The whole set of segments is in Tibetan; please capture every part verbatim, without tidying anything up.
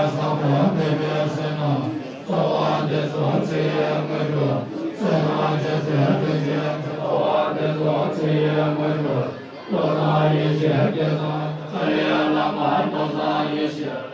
བཟང་པོ་དད་པའི་བསོད་ནམས་གསོལ་བ་འདེབས་སོ། ཚེ་ཡི་དངོས་གྲུབ་བསོད་ནམས་ཆེ་ཚེ་རིན་ཆེན་གསོལ་བ་འདེབས་སོ། ཚེ་ཡི་དངོས་གྲུབ་བློ་བཟང་ཡེ་ཤེས་སྐལ་བཟང་ཚེ་རིང་བླ་མ་བློ་བཟང་ཡེ་ཤེས།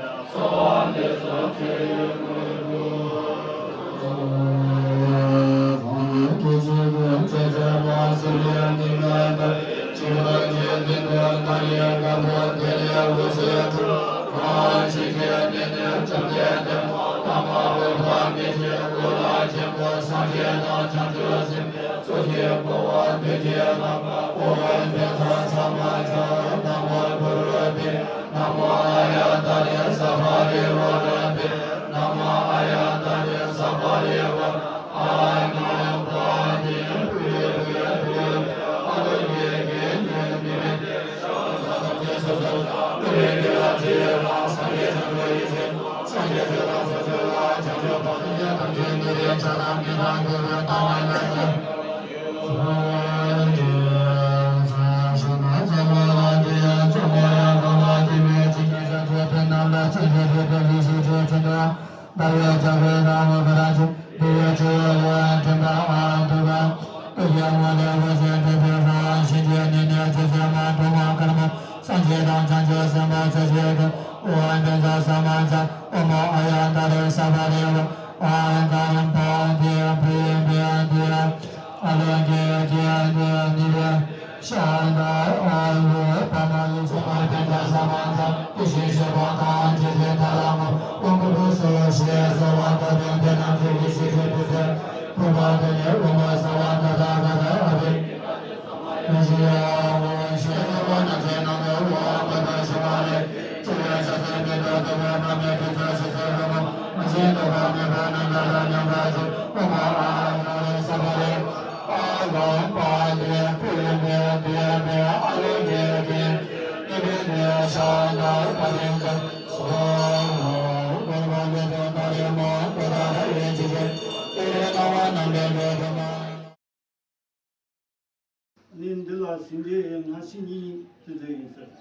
ནི་འདི་ལ་ཟིན་བྲིས་སྔ་ཕྱི་གཉིས་དེ་ཚོ་ཡིན་ཟེར།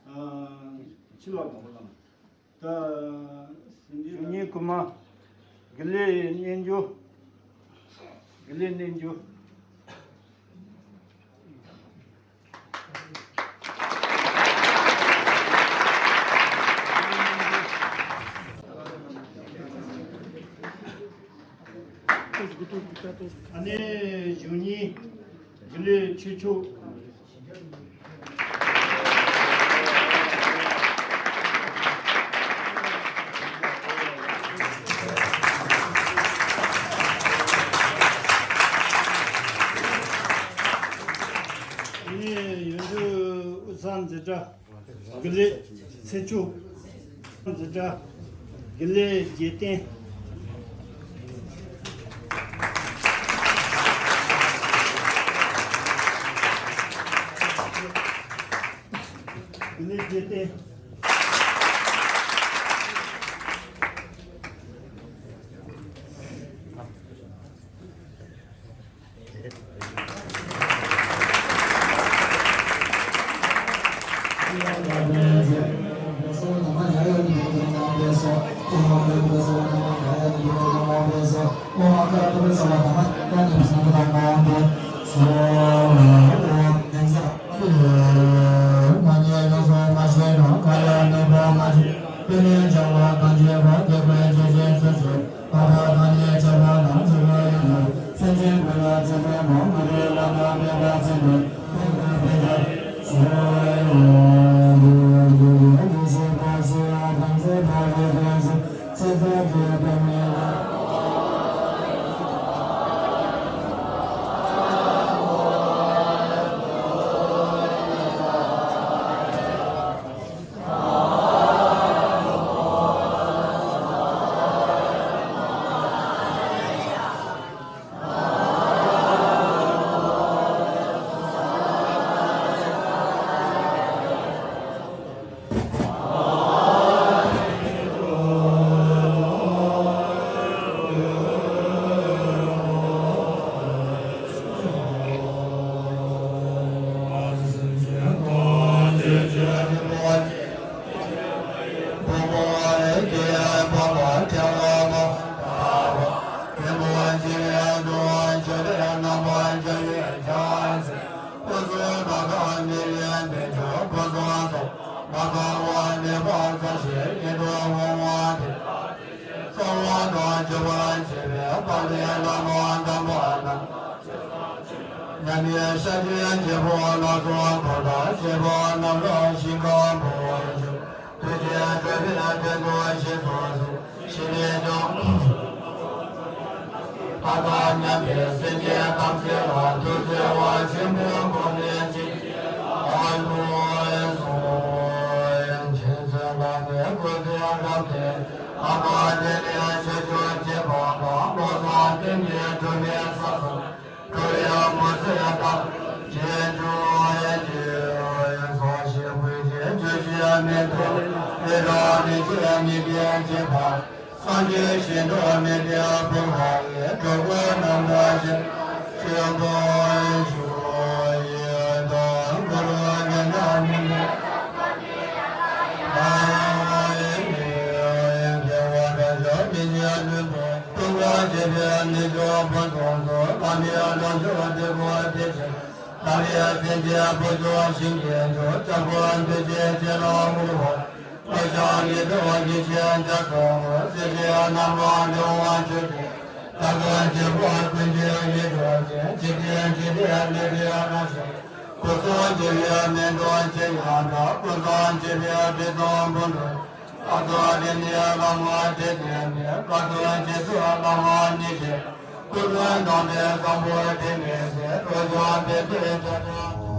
ཨ། ཕྱི་ལོགས་དང་པོ་དང་། ད་ཟིན་བྲིས་ལ། གཉིས་ཀུ་མ། དགེ་ལེགས་རྣལ་འབྱོར། དགེ་ལེགས་རྣལ་འབྱོར། ཨ་ནེ་གཞུང་གཉིས་དགེ་ལེགས་ཆོས་མཆོག། ཨ་ནེ་ཡོན་ཏུ་དབུས་གཙང་འཛིན་གྲྭ། དགེ་ལེགས་ཚེ་མཆོག། འཛིན་གྲྭ། དགེ་ལེགས་རྒྱལ་བསྟན། དགེ་ལེགས་རྒྱལ་བསྟན། བྱེད་པའི་དཔལ་ལྡན་བླ་མ་དམ་པ་རྣམས། མཉམ་མེད་ཤཱཀྱའི་རྒྱལ་པོ་ལ་སོགས་འཁོར་དང་བཅས་པ་རྣམས་ལ་ཞིང་ཁམས་པོ་འཇུག །དུས་ཀྱི་འགྲོ་བའི་དོན་དུ་ཞིང་སུ་གཟིགས། ཞིང་ནས་ཀྱང་ལྷ་དང་མཉམ་པའི་སེམས་ཅན་ཐམས་ཅད་ལ་ཐུགས་བརྩེ་བ་ཆེན་པོའི་སྒོ་ནས་ཇི་སྐད་དུ་གསུངས། ཁྱེད་ཚོའི་ལག་ནས་སྐུ་ཚེ་རབ་སྟེང་ཨ་མ་དེ་ནས་ཆོས་ཀྱང་བྱེད་པ་དང་། བློ་བཟང་བསྟན་གྱི་སྒྲོན་མེ་ས་སོགས། ཁྲོ་བོའི་མུ་ཟེར་དང་། རྗེས་འཇུག་ཡན་གྱི་ཡོན་སོགས་ཞེས་བོད་ཀྱི་བརྗོད་བྱའི་མིང་དུ་ཨེ་ར་ནི་ཅན་ཉིད་ལྡན་གྱི་བར། སངས་རྒྱས་ཤིང་ཏོག་མི་ལྡན་བུ་ལྷ་ཡི། འགྲོ་ཀུན་རྣམ་དག་ཞིང་ཆེན་པོ་ཞུ། ཡི་དམ་གུ་རུ་ཉི་མ་ཉི་མའི་ཡང་ཡིན། རྒྱལ་བ་དང་ཞབས་མི་ཉན་ལུས་པོ། སྟོང་པ་རྒྱས་པའི་མི་ལྕོགས་ཕུན་སུམ་ཚོགས། ལྷ་མིའི་ལོངས་སྤྱོད་འདོད་དགུ་དེ་བཞིན། ལྷ་ལས་སེམས་ཅན་བུ་སྐྱོང་ཞིང་གི་མཆོག །སྐྱབས་མགོན་འདུས་བྱས་རྗེ་ལ་གུས་པ། བློ་བཟང་ཉིད་དུ་ཡིད་ཆེས་བྱ་ཚོགས། སྲིད་ཞིའི་རྣམ་པར་འགྲོ་བ་ཆོས་ཀྱི། ལྷ་ཀུན་དཀྱིལ་འཁོར་ཀུན་གྱི་ཡིད་འཕྲོག་ཅིང་། འཇིག་རྟེན་འཇིག་རྟེན་མི་མཐུན་རང་བཞིན། སྐུ་གསུམ་འགྱུར་བའི་མེ་ཏོག་ཅན་ཡང་དག །སྐུ་གསུམ་འགྱུར་བའི་དྲི་བསུང་ཕུང་ཁྲོལ། སྐུ་གསུམ་རིམ་གཉིས་ལྷ་མོ་དྲི་ལྡན་པའི། སྐུ་གསུམ་རྗེས་སུ་བླ་མ་ཉིད་ཀྱི། སྐུ་མདོག་མདོག་དང་ལྡན་བཟང་པོ་དྲི་མེད་ཟས། རོ་བརྒྱ་པད་ཚལ་ཆ་ལུགས།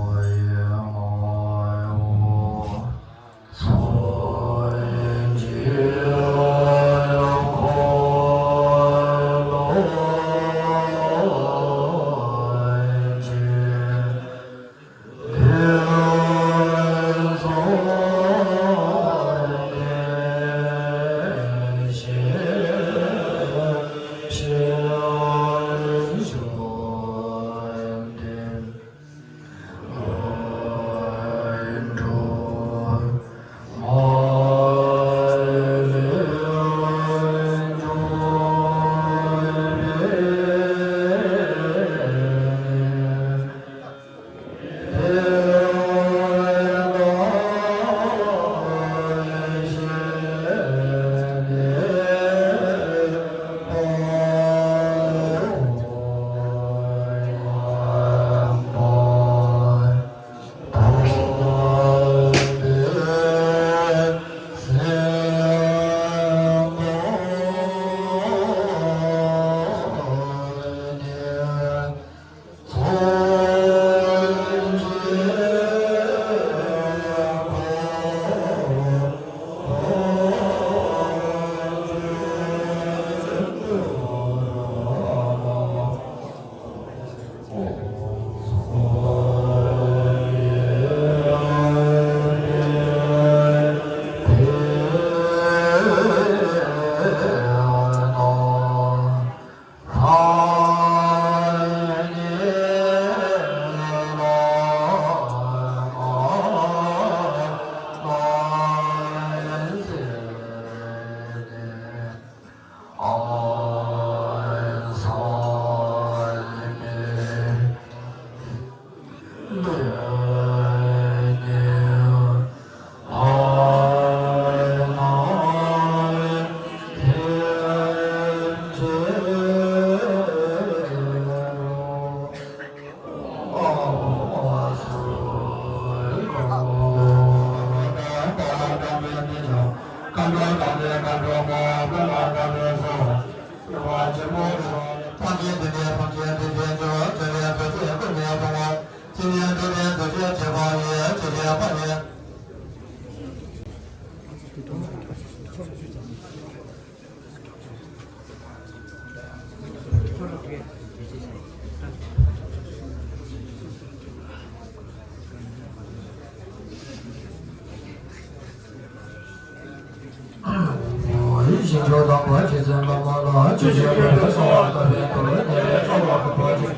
ཞིང་མཆོག་དང་པོ་རྗེ་བཙུན་བླ་མ་ལ་ཆོས་ཀྱི་འོད་ཟེར་གསལ་བ་བཏབ་པའི་མཐུས་ཉེ་བའི་ཚོགས་ལ་ཕོག་པ་ཅིག་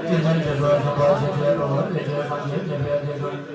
རྗེ་བཙུན་རྗེ་བཙུན་བཟང་པོ་རྗེ་བཙུན་རོལ་པའི་རྗེ་སངས་རྒྱས་ཉེ་བའི་རྗེ་བཙུན།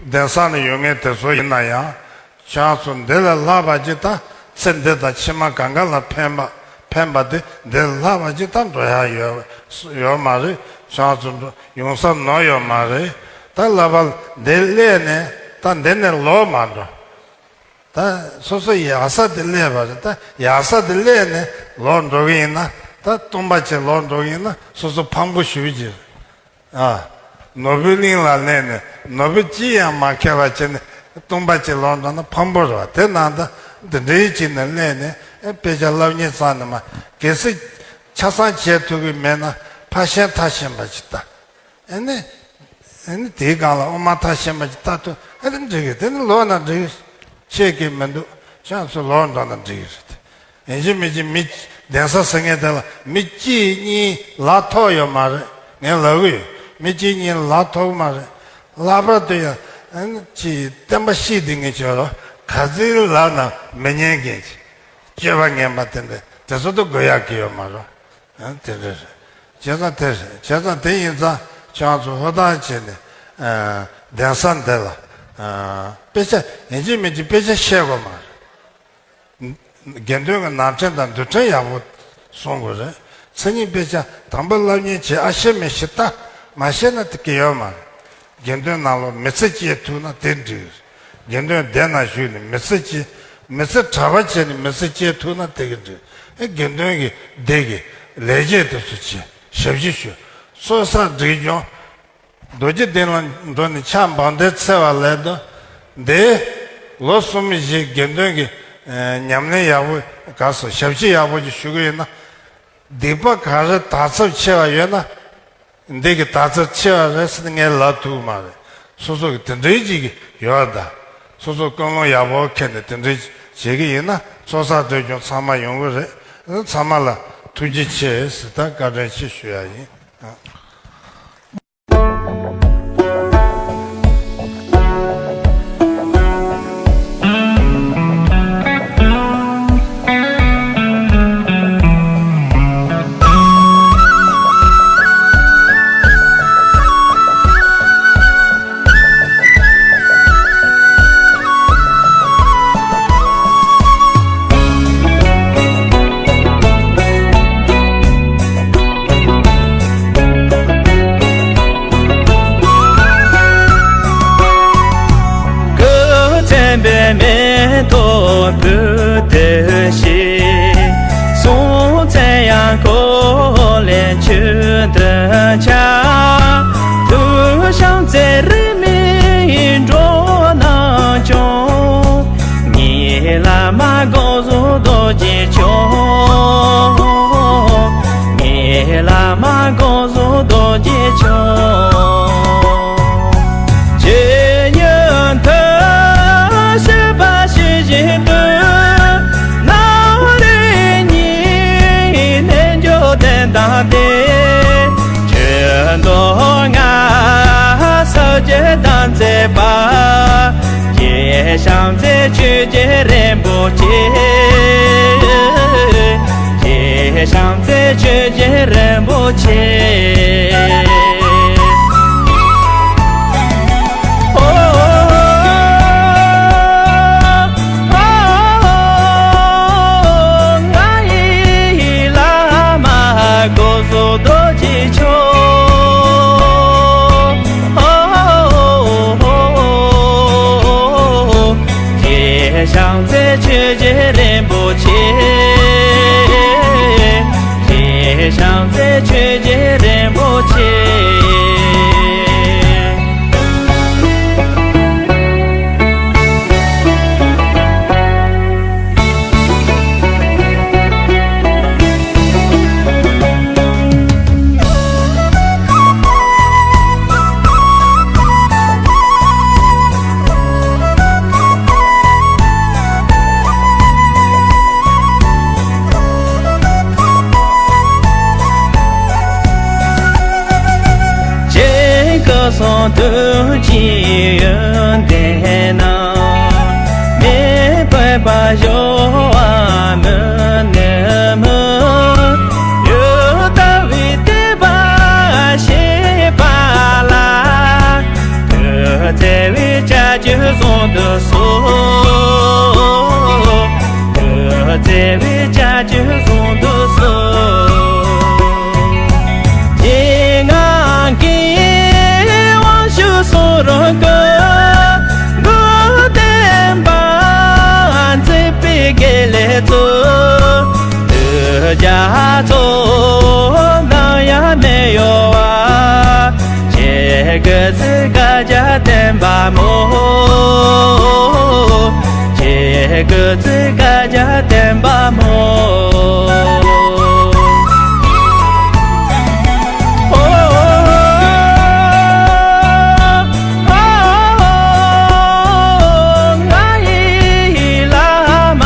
གདན་ས་ན་ཡོད་མཁན་དེ་ཚོ་ཡིན་ན་ཡང་། ཁྱེད་རང་ཚོ་འདི་ལས་ལྷག་པ་ཅིག་དང་ཚེ་འདི་དང་ཕྱི་མ་གང་ག་ལ་ཕན་པ་ཕན་པ་དེ་འདི་ལས་ལྷག་པ་ཅིག་དང་འགྲོ་ཡ་ཡོད་ཡོད་མ་རེད། ཁྱེད་རང་ཚོ་འགྲོ་ཡོང་ས་ནོར་ཡོད་མ་རེད། ད་ལབ་པ་འདི་སླེབས་ནས་ད་འདི་ནས་ལོག་མ་འགྲོ། ད་སོ་སོ་ཡག་ས་དེ་སླེབས་པ་རེད། ད་ཡག་ས་དེ་སླེབས་ནས་ལོག་འགྲོ་གི་ཡིན་ན། ད་སྟོང་པ་བྱས་ལོག་འགྲོ་གི་ཡིན་ན་སོ་སོ་ཕངས་པོ་ཞེ་པོ་ཅིག་རེད། ཨ། ནོར་བུའི་གླིང་ལ་སླེབས་ནས་ནོར་བུ་གཅིག་ཡང་མ་ཁྱེར་བ་བྱས་ནས་སྟོང་པ་བྱས་ལོག་འགྲོ་ན་ཕངས་པོ་རེད་བ། དེ་ན་ད་འདི་འདྲའི་ཅིག་ནས་སླེབས་ནས་ཨེ་དཔེ་ཆ་བསླབ་མཁན་ཙམ་ནས་མ་གལ་སྲིད་ཆ་ཚང་བྱེད་ཐུབ་ཀྱི་མེད་ན་ཕར་ཤན་ཐག་ཤན་པ་ཅིག་ལྟ། ཨེ་ནི། ཨེ་ནི་དེའི་སྒང་ལ་དབུ་མ་ཐག་ཤན་པ་ཅིག་ལྟ་ཐུབ། ཨེ་ནི་འགྲིག་གི། དེ་ནི་ལོག་ན་འགྲིག་གི། ཆད་ཀྱི་མི་འདུག་ཁྱེད་ཚོ་ལོག་འགྲོ་ན་འགྲིག་གི་རེད། ཡིན་གཅིག་མིན་གཅིག་མི་གདན་ས་ཟེར་མཁན་དེ་ལ་མི་གཅིག་གཉིས་ལ་ཐོགས་ཡོད་མ་རེད། ངས་ལབ་གི་ཡོད། མི་གཅིག་གཉིས་ལ་ཐོགས་མ་རེད། ལྷག་པར་དུ་ཡང་ཨེ་ནི་ཅིག་བསྟན་པ་བཤིག་བསྡད་མཁན་ཅིག་ཡོད་རེད། ག་ཚོད་ལབ་ན་མི་ཉན་མཁན་ཅིག་སྤྱོད་པ་ངན་པ་དེ་འདྲ་དེ་ཚོ་ད་དགོས་ཡག་གི་ཡོད་མ་རེད། ཨ། དེ་འདྲ་རེད། བྱས་ཙང་དེ་རེད། བྱས་ཙང་དེ་ཡིན་ཙང་ཁྱེད་རང་ཚོ་ཧུར་ཐག་བྱས་ནས། ཨ། གདན་ས་འདི་ལ། ཨ། དཔེ་ཆ་ཡིན་གཅིག་མིན་གཅིག་དཔེ་ཆ་བཤད་དགོས་མ་རེད། དགེ་འདུན་གྱི་ནང་ཁྲིམས་དང་འདུལ་ཁྲིམས་ཡག་པོ་སྲུང་དགོས་རེད། མཚན་ཉིད་དཔེ་ཆ་དང་པོ་བསླབ་ཉན་བྱེད། ཨ། ཤེས་མེད་ཞིག་ལྟ། མ་ཤེས་ན་དེ་གི་ཡོད་མ་རེད། དགེ་འདུན་ནང་ལོགས་མི་ཚེ་སྐྱེལ་ཐུབ་ན་དེ་འགྲིག་དགེ་འདུན་སྡེ་ནང་ཞུགས་ནས་མི་ཚེ་སྐྱེལ། མི་ཚེ་གྲྭ་པ་བྱས་ནས་མི་ཚེ་སྐྱེལ་ཐུབ་ན་དེ་གི་འགྲིག་ཨེ་དགེ་འདུན་གྱི་སྡེ་གི་ལས་བྱེད་དེ་ཚོ་བྱས་ཞབས་ཕྱི་ཞུ། ཚོགས་བསགས་སྒྲིབ་སྦྱོང་། རྡོ་རྗེ་གདན་ལ་འགྲོ་ནས་ཕྱག་འབངས་འདྲེན་འཚལ་བ་ལས་དོན་འདི། ལོ་གསུམ་བཞི་དགེ་འདུན་གྱི་ཨེ་ཉམས་ལེན་ཡག་པོ་ག་སོ་ཞབས་ཕྱི་ཡག་པོ་ཅིག་ཞུ་གི་ཡོད་ན། སྡིག་པ་ག་རེ་དག་ཚབས་ཆེ་བ་ཡོད་ན། འདི་གི་དག་ཚབས་ཆེ་བ་རེད་ཟེར་ནས་ངས་ལབ་ཐུབ་ཀྱི་མ་རེད། སོ་སོ་གི་དེ་འདྲའི་ཅིག་ཡོད་ད། སོ་སོ་ཀུན་སློང་ཡག་པོ་འཁྱེར་ནས་དེ་འདྲའི་བྱེད་ཀྱི་ཡིན་ན་ཚོགས་བསགས་སྒྲིབ་སྦྱོང་ཚང་མ་ཡོང་གི་རེད། ཚང་མ་ལ་ཐུགས་རྗེ་ཆེ་ཟེར་ད་བཀའ་དྲིན་ཆེ་ཞུ་ཡ་ཡིན། མེ་ཏོག་ཕུལ་དུ་གཤེགས། སྲོང་བཙན་ཡང་ཁོ་ལས་ཆུད་དུ་ཆགས། ཐུགས་བྱམས་བརྩེ་རིས་མེད་འགྲོ་རྣམས་སྐྱོང་། ངའི་བླ་མ་སྒོམ་བཟུང་རྡོ་རྗེ་འཆང་། ངའི་བླ་མ་སྒོམ་བཟུང་རྡོ་རྗེ་འཆང་། ཇི་སྙེད་ཐུགས་བཞེད་པ་ཇི་བཞིན་དུ། རྣམ་རིག་གཉིས་ལྡན་འབྱོར་ལྡན་དང་ལྡན། ཆོས་མདོ་སྔགས་ཕྱོགས་བཅུ་དང་མཛད་པ། རྗེ་བྱམས་བརྩེ་ཆོས་རྗེ་རིན་པོ་ཆེ། རྗེ་བྱམས་བརྩེ་ཆོས་རྗེ་རིན་པོ་ཆེ། ཨོ། ང་ཡི་བླ་མ་སྒོམ་བཟུང་རྡོ་རྗེ་འཆང་། རྗེ་བྱམས་བརྩེ་ཆོས་རྗེ་རིན་པོ་ཆེ། རྗེ་བྱམས་བརྩེ་ཆོས་རྗེ་རིན་པོ་ཆེ། སྐུ་གསུང་ཐུགས་ཀྱི་ཡོན་ཏན་རྣམས། མེ་སྤོས་པ་བཞོ་བ་མི་ནུབ་མོད། ཡུལ་ལྟ་བུའི་བསྟན་པ་བཤིག་པ་ལ། དུག་གཙེ་བའི་ལྕགས་ཀྱུས་བཟུང་དུ་གསོལ། དུག་གཙེ་བའི་ལྕགས་ཀྱུས་བཟུང་དུ་གསོལ། རྗེ་ངག་གི་དབང་ཕྱུག་གསུང་རབ་ཀུན་དགའ་བསྟན་པ། མཛད་པའི་དགེ་ལེགས་སྩོལ། གདུལ་བྱ་ཚོགས་རྣམས་ཡང་མི་གཡོ་བ། ཆེ་དགུ་ཚིག་བཀའ་རྒྱ་བསྟན་པ་མོ། ཆེ་དགུ་ཚིག་བཀའ་རྒྱ་བསྟན་པ་མོ། ཨོ། ང་ཡི་བླ་མ་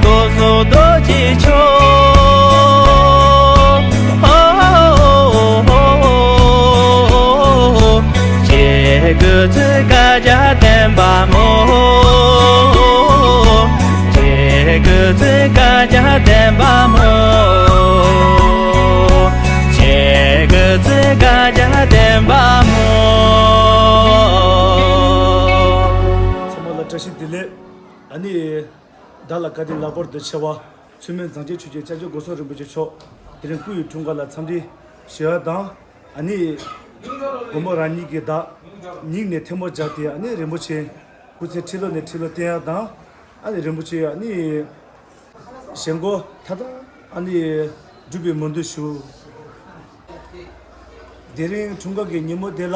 སྒོམ་བཟུང་རྡོ་རྗེ་འཆང་། ཆེ་དགུ་ཚིག་བཀའ་རྒྱ་བསྟན་པ་མོ། ཆེ་དགུ་ཚིག་བཀའ་རྒྱ་བསྟན་པ་མོ། ཆེ་དགུ་ཚིག་བཀའ་རྒྱ་བསྟན་པ་མོ། ཚང་མ་ལ་བཀྲ་ཤིས་བདེ་ལེགས། ཨ་ནི། བདག་ལ་བཀའ་དྲིན་ལྷག་པར་དུ་ཆེ་བ། མཚན་མོའི་མཛངས་ཆེན་ཆོས་རྗེ་སྐྱབས་རྗེ་སྒོ་གསུམ་རིན་པོ་ཆེ་མཆོག་དེ་རིང་སྐུ་ཡི་འཁྲུངས་སྐར་ལ་འཚམས་འདྲི་ཞུ་ཡ་དང་། ཨ་ནི། དགོང་མོ་རང་ཉིད་ཀྱི་བདག་སྙིང་ནས་ཐལ་མོ་སྦྱར་ཏེ། ཨ་ནི་རིན་པོ་ཆེ་སྐུ་ཚེ་ཁྲི་ལོ་ནས་ཁྲི་ལོ་བརྟན་ཡ་དང་། ཨ་ནི་རིན་པོ་ཆེ་ཨ་ནི་ཞལ་མགོ་མཐའ་དག་ཨ་ནི་འགྲུབ་པའི་སྨོན་འདུན་ཞུ། དེ་རིང་འཁྲུངས་སྐར་གྱི་ཉིན་མོ་དེ་ལ།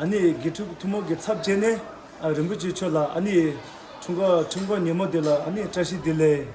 ཨ་ནི་དགེ་ཕྲུག་ཐུན་མོང་གི་ཚབ་བྱས་ནས། ཨ། རིན་པོ་ཆེ་མཆོག་ལ་ཨ་ནི་འཁྲུངས་སྐར་འཁྲུངས་སྐར་ཉིན་མོ་དེ་ལ་ཨ་ནི་བཀྲ་ཤིས་བདེ་ལེགས།